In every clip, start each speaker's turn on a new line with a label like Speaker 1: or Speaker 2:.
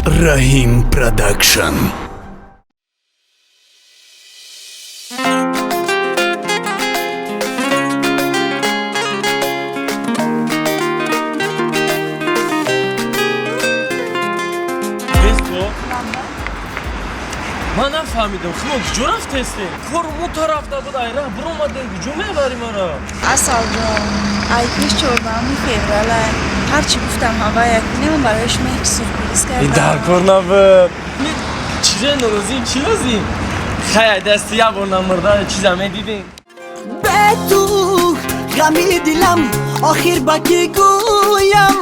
Speaker 1: Раҳим Продакшн.
Speaker 2: Ман нафаҳмидам, шумо куҷо рафтестем? Кору мо тараф набуд, айра биромадем, куҷо мебарӣ мара?
Speaker 3: Асалҷон, ай пеш 14 феврала ҳарчи гуфтам, ҳавая кунем, барои шумо як сюрприз кардам.
Speaker 2: Дар кор набуд. Чизе норозим, чӣ лозим? Хай, дасти як бор намурда чиза медидем.
Speaker 4: Бе ту ғами дилам охир ба кӣ гӯям?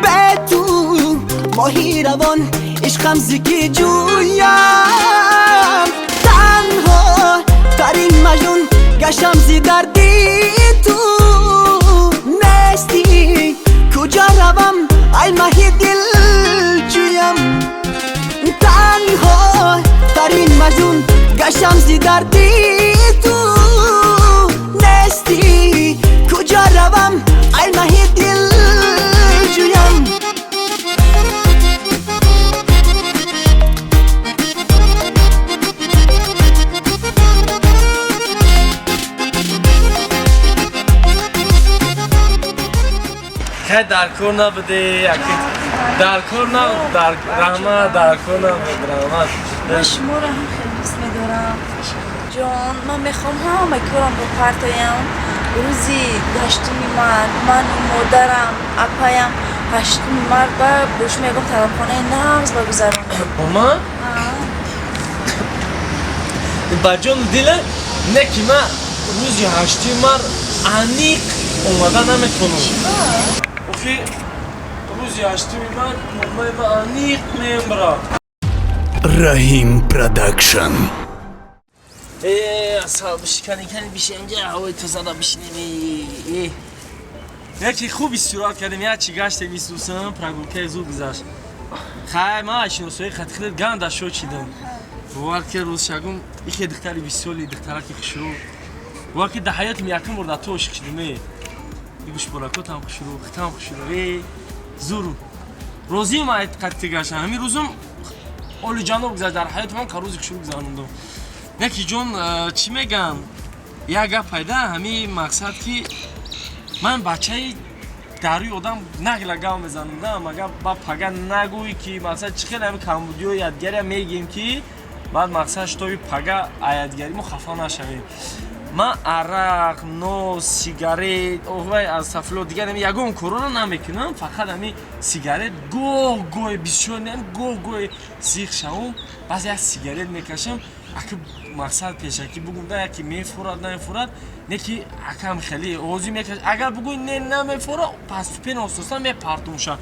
Speaker 4: Бе ту моҳи равон ишқам зи кӣ ҷӯям? Танҳо тарин маҷнун гаштам зи дарди ту. Нестӣ, куҷо равам, ай маҳи дилҷӯям? Танҳо тарин маҷнун гаштам зи дарди ту. Нестӣ, куҷо равам, ай маҳи дилҷӯям?
Speaker 2: Хай, дар кор набуде, дар кор набуд, дар раҳмат, дар кор набуд, раҳмат.
Speaker 3: Ман шуморо ҳам хеле дӯст медорам, ҷон. Ман мехоҳам ҳамаи корамро партоям. Рӯзи 8 март ману модарам, апаям 8 март ба бо шумо ягон тарабхонаи нағз багузаронем.
Speaker 2: Бо ман? Ба ҷону дила, не ки ман рӯзи 8 март аниқ омада наметавонам. Охи, рӯзи 8 март мурмаи ман аниқ мембра.
Speaker 1: Раҳим Продакшн.
Speaker 2: Асал, бишикани, кани бишинем, ҳавои тозада бишинем. Яке хуб истироҳат кардем, як чи гаштем, исусам, прогулкаи зуд гузашт. Хай, ман шиносои хати худат ганда шо чидам. Бовар ки, рӯз шагум ихе духтари бисёли, духтараки хушрӯ. Бовар ки, дар ҳаётим якум бор дар ту ошиқ шудам. Гӯшборакотам хушрӯ, хитам хушрӯ. Зуру розиам ай қати гаштан. Ҳамин рӯзум олиҷаноб гузашт, дар ҳаёти ман рӯзи хушрӯ гузарондам. Неки ҷон, чӣ мегӯям, як гап пайда, ҳамин мақсад ки ман бачаи дарӯи одам нагла гав мезанам да, мага ба пага нагӯӣ ки мақсад чӣ хел ҳами камбудиё ядгария мегӯем, ки баъд мақсад шитоби пага аядгари мо хафа нашавем. Ман арақ, нос, сигарет, овай аз сафло, дигар ҳами ягон корона намекунам, фақат ҳами сигарет гоҳ гоҳе, бисёр не, гоҳ гоҳе зиқ шавам, баъз як сигарет мекашам. Аки мақсад пешакӣ бугум да, яки мефурад, намефурад, не ки акам хеле овози мекаш. Агар бугӯй не, намефура, паступен ососан мепартумша.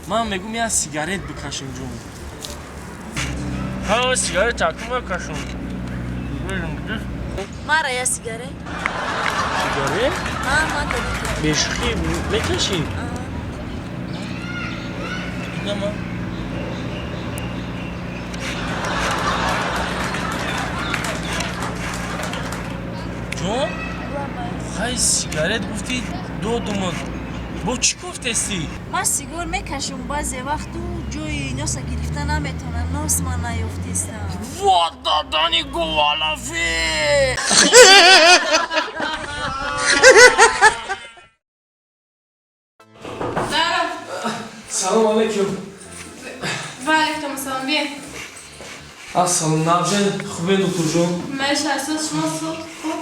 Speaker 2: Ман мегӯм, як сигарет бикашем, ҷон. Ҳа, сигарет акум мекашам.
Speaker 3: Мара я сигарет.
Speaker 2: Сигарет?
Speaker 3: Ман дадам.
Speaker 2: Бешухӣ мекашӣ? Инама. Ҷон, хай, сигарет гуфтӣ, додумад, бо чӣ гуфтестӣ?
Speaker 3: Ман сигор мекашам баъзе вақту ҷои носа гирифта наметавонам, нос ман наёфтистам.
Speaker 2: Во дадани гувалафи!
Speaker 5: Здорово.
Speaker 2: Салом алейкум.
Speaker 5: Ва алейкум ассалом. Бия.
Speaker 2: Ассалом, набжен, хубен, духтурҷон?
Speaker 5: Меша, асос шумо суд хуб?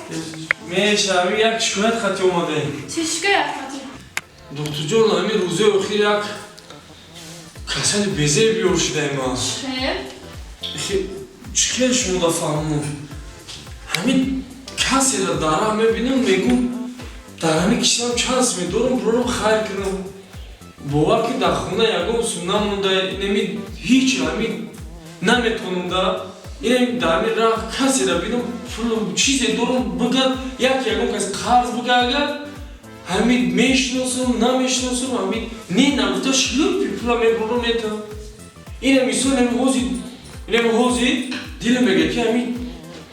Speaker 2: Мешави, як шикоят хати омадаем.
Speaker 5: Чӣ шикоят хати?
Speaker 2: Духтурҷон, ҳамин рӯзои охир як касали безеб биёр шудаем ман.
Speaker 5: Чӣ?
Speaker 2: Чӣ хел шумо да фаҳмам? Ҳамин касеро дар раҳ мебинам, мегӯм, дар ҳамин кишварам чанд сум дорам, бурорам хайр кунам. Бовар ки, дар хона ягон сум намонда, инами ҳеҷ ҳамин наметавонам да. Инами дар ҳамин раҳ касеро бинам, пул чизе дорам бигад, як ягон кас қарз бига, агар ҳамин мешиносам, намешиносам, ҳамин не нагуфта шлӯпи пула мебурам, метавам. Ина мисол, инами ҳозир дилам мегӯяд, ки ҳамин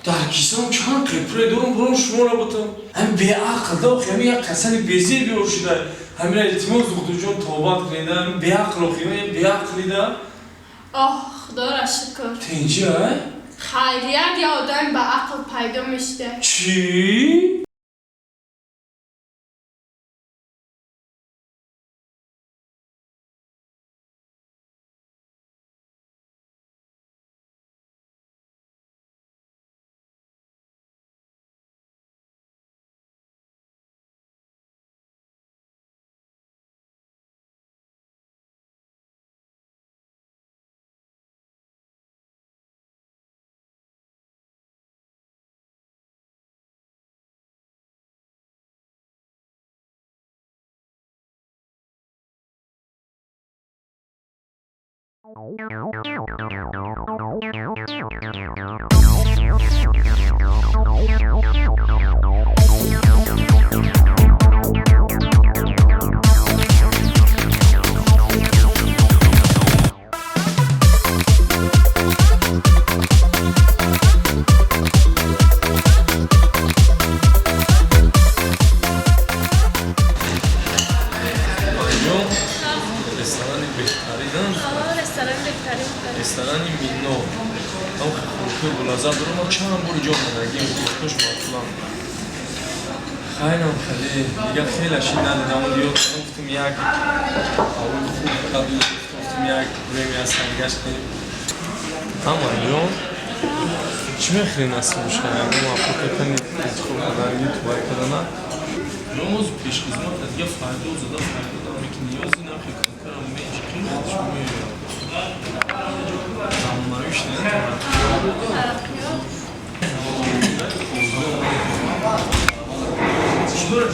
Speaker 2: дар кисам чанд қи пуле дорам, бурам шуморо бутам. Ҳамин беақл да, охи, ҳамин як касали безеб биёр шуда. Ҳамина илтимос, духтурҷон, тавбат кунед, ҳамин беақл, охи, беақлида.
Speaker 5: Оҳ, худоро шукр.
Speaker 2: Тинҷӣ, а?
Speaker 5: Хайрият, я одам ба ақл пайдо мешуда.
Speaker 2: Чӣ? Ҷон, ресторани беҳтарин.
Speaker 5: Ресторан беҳтарин.
Speaker 2: Ресторани Мино. Ҳам хӯрокҳои болаззат дорам, ман чанд бор иҷо омадагим, хӯрокҳош маъқулам. Хайрам, хеле дигар хеле шид надидам, ёд гуфтум, як ҳавои хуб қабул гуфтум, як время саргашт кунем. Ҳама ҷон, чӣ мехӯрем, насиб боша? Ягон маъқул интихоб кардан, тувай кардана. Ҷон, пешхизмат дига фардо зада, фардо дам ки ниёзи нахи конкарам мечиқи худш меояд. Замонавиш не? Чӣ дорад?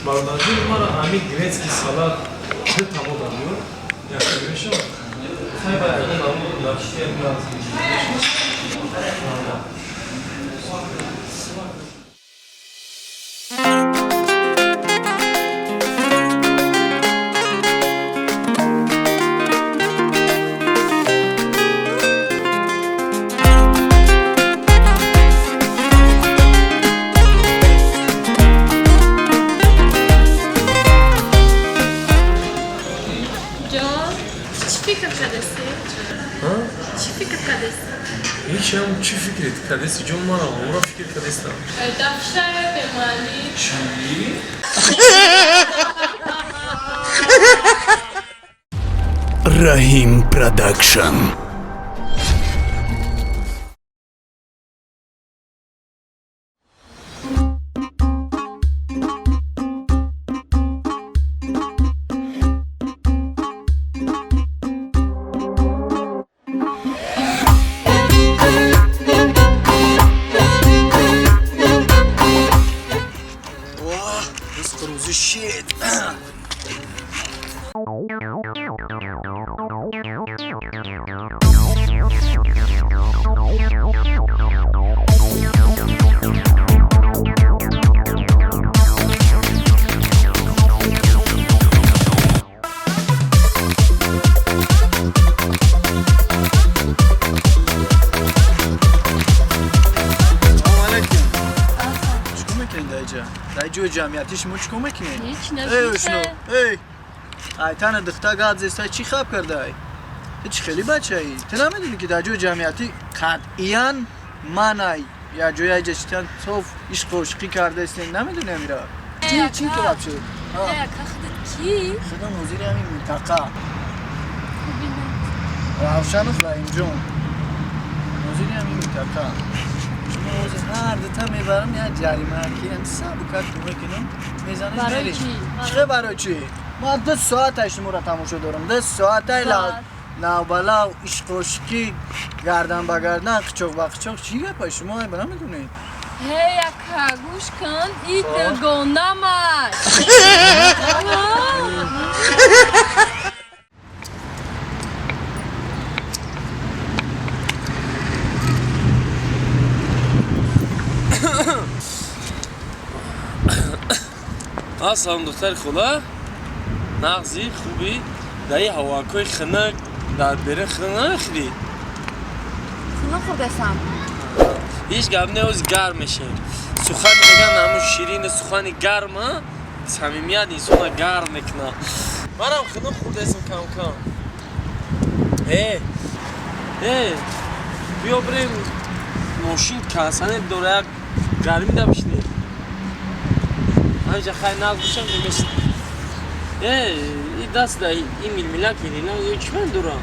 Speaker 2: Бародарҷон, мара ҳамин грецкий салат ду тамо дарёр. Як мешавад? Хай, ба ягон намо лапши.
Speaker 5: Ҷон, чӣ фикр кардасӣ? Чӣ фикр кардасӣ?
Speaker 2: Ҳечам, чӣ фикрет кардеси, ҷон? Мара ора фикр кардестам.
Speaker 5: Дафшаи бемаънӣ.
Speaker 2: Чӣ?
Speaker 1: Rahim Production.
Speaker 6: Рӯзи шит. Салом алейкум. Чикор мекунед дар иҷа? Дар ҷои ҷамъиятӣ шумо чикор мекунед?
Speaker 5: Ҳеч.
Speaker 6: Эй, ошно.
Speaker 5: Набиша.
Speaker 6: Эй, айтана духта гап зеста, чӣ хаб кардай? Ту чӣ хеле бачаӣ? Ту намедонӣ, ки дар ҷои ҷамъиятӣ қатъиян манай я ҷои айҷа читан соф ишқу ошиқӣ кардаистен, намедонӣ амира? Чӣ чӣ талаб шуд?
Speaker 5: Ака, худат кӣ?
Speaker 6: Худо нозири ҳамин минтақа, Равшанов Раҳимҷон, нозири ҳамин минтақа. Шумо ҳозир ҳар дута мебарам, як ҷарима ки ҳам сабукак мекунам, мезанед.
Speaker 5: Барои
Speaker 6: Мерем.
Speaker 5: чӣ?
Speaker 6: Чӣ барои чӣ? Ман 2 соатай шуморо тамошо дорам, 2 соатай
Speaker 5: Баъд?
Speaker 6: Лавбалав, ишқошиқӣ, гардан ба гардан, қичоқ ба қичоқ. Чӣ гапа шумо айба намедонед?
Speaker 5: Ҳей, ака, гӯш кун, и дугонамаш.
Speaker 2: Салом, духтари хола, нағзи, хубӣ? Дар ин ҳавоакҳои хунук дар берун хунук намехӯрӣ?
Speaker 3: Хунук хӯрдасам.
Speaker 2: Ҳеҷ гап не, ози гарм мешем. Сухани меган, ҳамун ширини сухани гарма. Самимият инсона гарм мекунад. Манам хунук хӯрдасм кам-кам. Э, э, биё бирем, мошин кондитсионер дора, як гармида бишинем. Ҳамиҷа хай нағз бошам мемешинем. Э, и даст да и милмилак ирина чӣ ман дорам?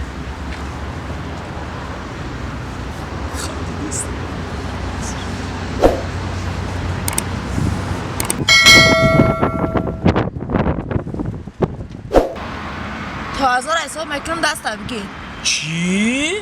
Speaker 3: То 1000 ҳисоб мекунам, даста бигир.
Speaker 2: Чӣ?